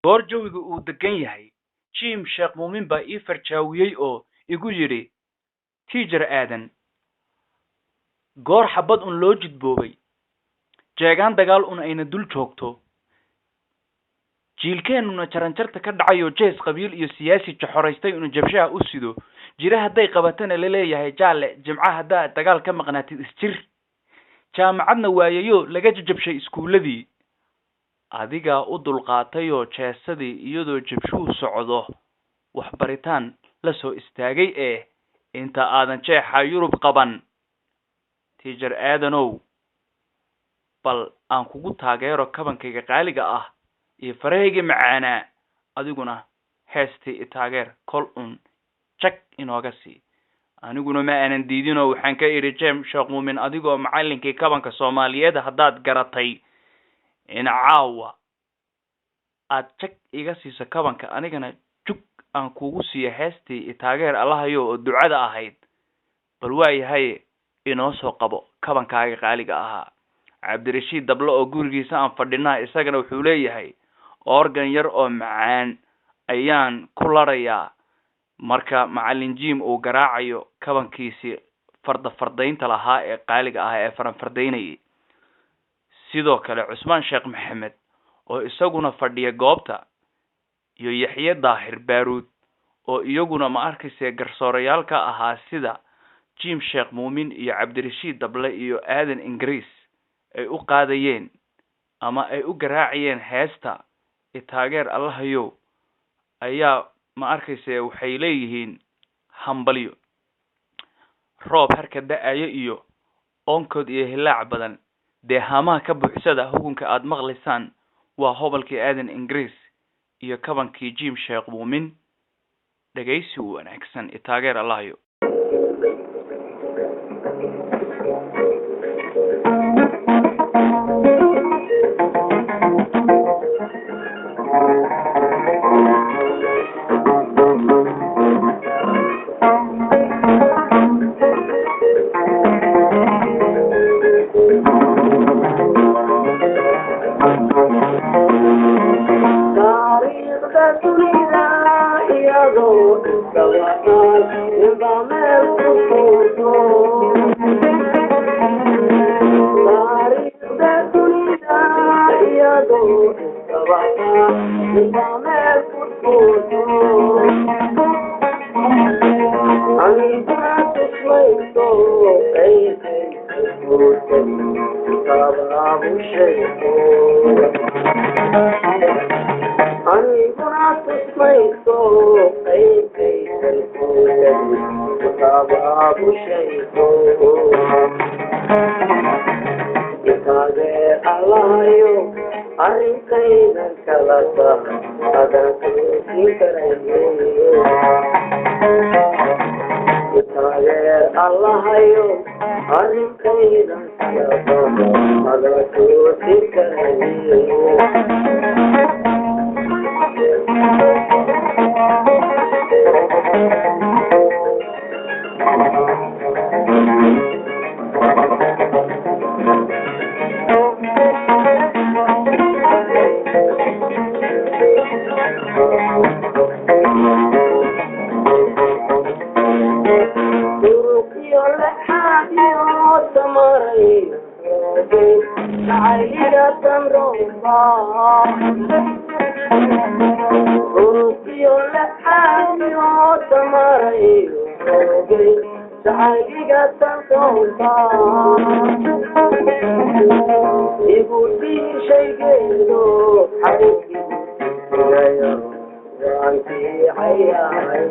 Goor jawiga uu degan yahay, Jim Sheekh Muumin baa ii farjaawiyey oo igu yidhi, "Tiijar Aadan, goor xabad un loo jidboobay, jeegaan dagaal un ayna dul joogto, jiilkeennuna jaranjarta ka dhacayo, jees qabiil iyo siyaasi jaxoraystay inu jabshaha u sido jira, hadday qabatana la leeyahay jaalle jimca haddaad dagaal ka maqnaatid isjir, jaamacadna waayayo laga jajabshay iskuulladii, adigaa u dulqaatayoo jeesadii iyadoo jabshuhu socdo waxbaritaan la soo istaagay ee inta aadan jeexa Yurub qaban, Tiijar Aadanow, bal aan kugu taageero kabankayga qaaliga ah iyo farahayga macaanaa, adiguna heestii i taageer kol un jag inooga sii." Aniguna ma aanan diidinoo waxaan ka idhi, "Jem Sheekh Muumin, adigoo macallinkii kabanka Soomaaliyeed, haddaad garatay in caawa aad jag iga siiso kabanka, anigana jug aan kugu siiyo heestii i taageer Allahayo oo ducada ahayd, bal waayahay, inoo soo qabo kabankaaga qaaliga ahaa." Cabdirashiid Dable oo gurigiisa aan fadhinaa isagana wuxuu leeyahay, "Organ yar oo macaan ayaan ku larayaa marka macallin Jim uu garaacayo kabankiisii farda fardaynta lahaa ee qaaliga ahaa ee faranfardaynayay." Sidoo kale Cusmaan Sheekh Maxamed oo isaguna fadhiya goobta iyo Yaxye Daahir Baaruud oo iyaguna, ma arkayse, garsoorayaal ka ahaa sida Jim Sheekh Muumin iyo Cabdirashiid Dable iyo Aadan Ingiriis ay u qaadayeen ama ay u garaacayeen heesta itaageer Allahayow, ayaa, ma arkayse, waxay leeyihiin hambalyo. Roob harka da-ayo iyo onkod iyo hilaac badan dee haamaha ka buuxsada. Hukunka aad maqlaysaan waa hobalkii Aadan Ingiriis iyo kabankii Jim Sheekh Muumin. Dhegaysi wanaagsan, itaageer Allahayo. Taariikhda dunida iyadoo isdabaqaan ninba meel ku tuurto, taariikhda dunida iyadoo isdabaqaan ninba meel ku tuurto, aniguna tusmayso qaybkaysa guurtay kitaabaabushayso, aniguna tusmayso qaybkaysan guurtay kitaabaabushayso. Itaageer Allahayo, arrinkaydan kala taha adaan kuusin karaye. Itaageer Allahayo, arrinkaydan kala taha adaan kuusin karaye. Duruqiyo lexaadiyo tamaray jacayliga tamroba, duruqiyo lexaadiyo tamaray jacayliga tamroba, igu dhiishaygeedo xabiibkiigayo waan fiicayahay,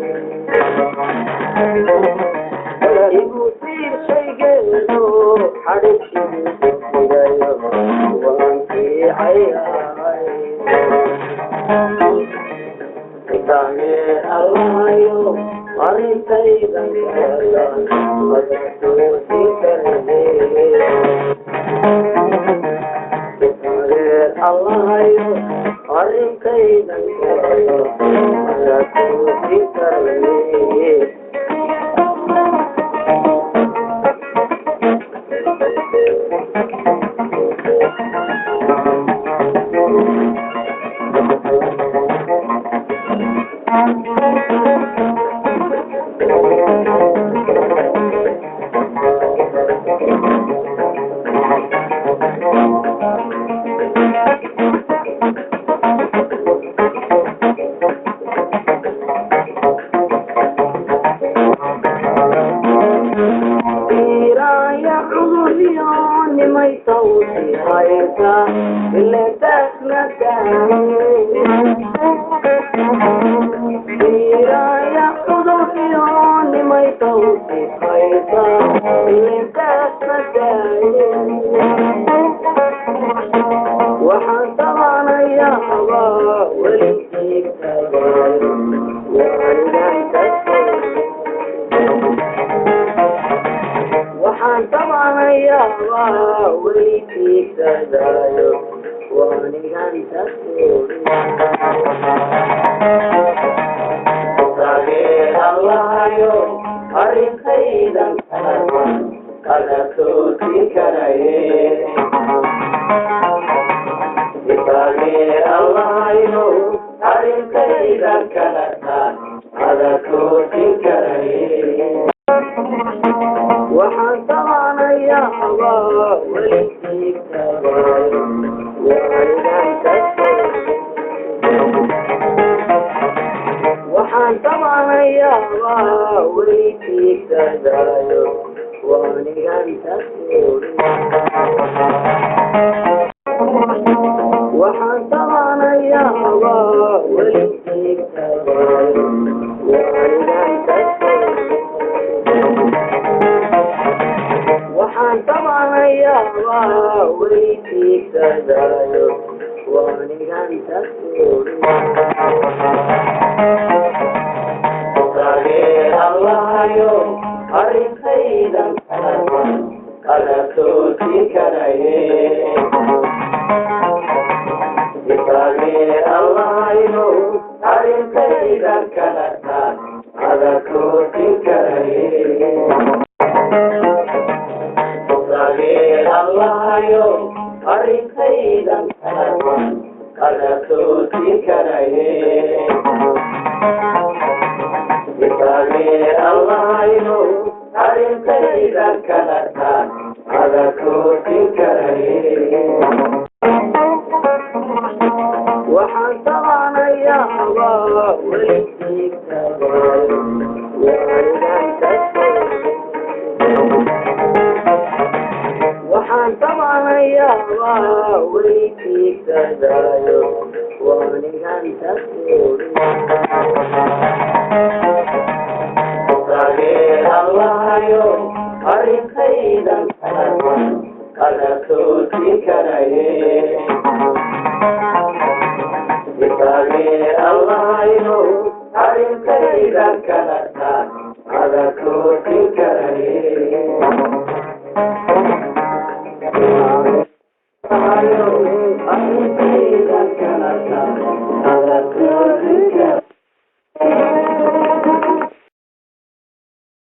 igu tiirshaygeedo xadhigkiigayo waan fiicayahay. Itaageer Allahayo, arrintaydan kala adatuusin karaye. Itaageer Allahayo, arrintaydan kala adatuusin karaye.